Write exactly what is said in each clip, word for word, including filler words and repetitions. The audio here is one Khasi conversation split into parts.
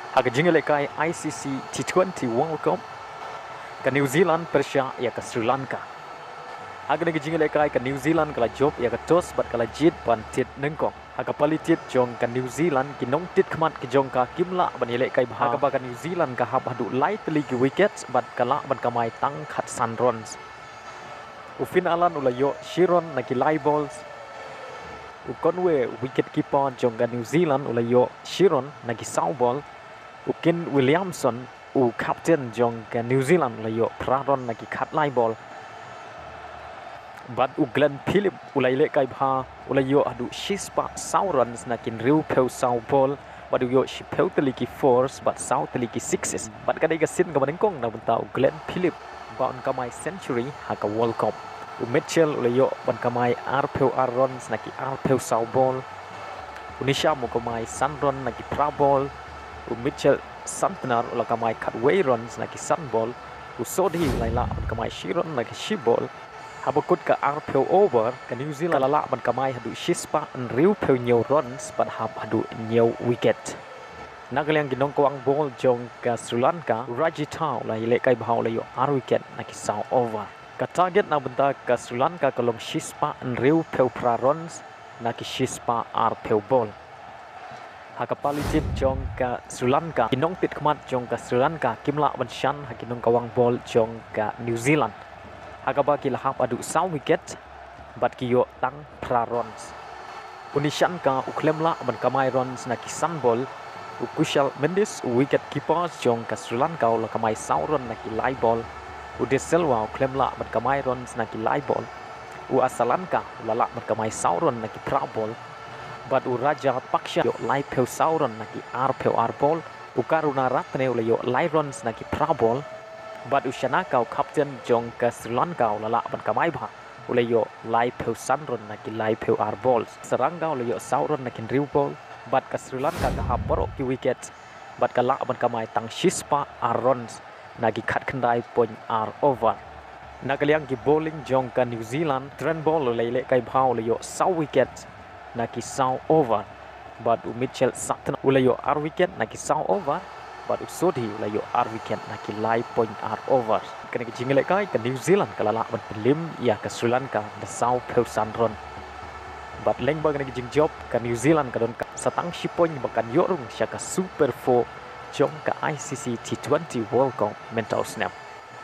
Ha ka jingïalehkai I C C T twenty World Cup, ka New Zealand pyrshah ïa ka Sri Lanka. Ha kane ka jingïalehkai ka New Zealand ka la jop ïa ka toss bad ka la jied ban thied nyngkong. Ha ka pali thied jong ka New Zealand, ki nongthied khmat ki jong ka kim lah ban ïalehkai bha. Ha kaba ka New Zealand ka hap haduh lai tylli ki wicket bad ka lah ban kamai tang khatsan runs. U Finn Allen u la ïoh shi run na ki lai balls. U Conway, wicket keeper jong ka New Zealand, u la ïoh shi run na ki saw ball. U Kane Williamson, u captain jong ka New Zealand, u la ïoh phra run na ki khatlai ball. Bad u Glenn Phillips u la ïalehkai bha, u la ïoh haduh shispah saw runs na ki hynriewphew saw ball. Bad u ïoh shiphew tylli ki fours bad saw tylli ki sixes. Bad ka dei ka sien kaba nyngkong na bynta u Glenn Phillips ba un kamai century ha ka World Cup. U Mitchell u la ïoh ban kamai arphew ar runs na ki arphew saw ball. U Neesham u kamai san run na ki phra ball. U Mitchell Santner u la kamai khatwei runs na ki san ball. U Sodhi u la ïalah ban kamai shi run na ki shi ball. Haba kut ka arphew over, ka New Zealand ka la lah ban kamai haduh shispah hynriewphew hynñiew runs bad hap haduh hynñiew wicket. Na ka liang ki nongkawang ball jong ka Sri Lanka, Rajitha u la ïalehkai bha, u la ïoh ar wicket na ki saw over. Ka target na bynta ka Sri Lanka ka long shispah hynriewphew phra runs na ki shispah arphew ball. Ha ka pali thied jong ka Sri Lanka, ki nongthied khmat jong ka Sri Lanka kim lah ban shan ha ki nongkawang ball jong ka New Zealand. Ha kaba ki la hap haduh saw wicket bad ki ïoh tang phra runs. U Nissanka u khlem lah ban kamai runs na ki san ball. U Kusal Mendis, u wicket keeper jong ka Sri Lanka, u la kamai saw run na ki lai ball. U De Silva u khlem lah ban kamai runs na ki lai ball. U Asalanka u la lah ban kamai saw run na ki phra ball. Bad u Rajapaksa u ïoh laiphew saw run na ki arphew ar ball. U Karunaratne u la ïoh lai runs na ki phra ball. Bad u Shanaka, u captain jong ka Sri Lanka, u la lah ban kamai bha, u la ïoh laiphew san run na ki laiphew ar ball. Saranga u la ïoh saw run na ki hynriew ball. Bad ka Sri Lanka ka hap baroh ki wicket bad ka lah ban kamai tang shispah ar runs na ki khatkhyndai point ar over. Na ka liang ki bowling jong ka New Zealand, Trent Boult u la ïalehkai bha, u la ïoh saw wicket na ki saw over. Bad u Mitchell Santner u la ïoh ar wicket na ki saw over. Bad u Sodhi u la ïoh ar wicket na ki lai point ar over. Kane ka jingïalehkai ka New Zealand ka la lah ban pynliem ïa ka Sri Lanka da sawphew san run. Bad lyngba kane ka jingjop ka New Zealand ka don ka sa tang shi point ba kan ïoh rung sha ka Super Four jong ka I C C T twenty World Cup mynta u snem.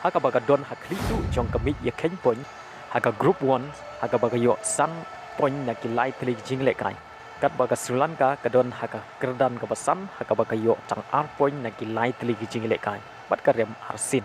Ha kaba ka don ha khlieh duh jong ka miej ïakheiñ point ha ka Group One, ha kaba ka ïoh san point na ki lai tylli ki jingïalehkai. Katba ka Sri Lanka ka don ha ka kyrdan kaba san, ha kaba ka ïoh tang ar point na ki lai tylli ki jingïalehkai bad ka rem arsien.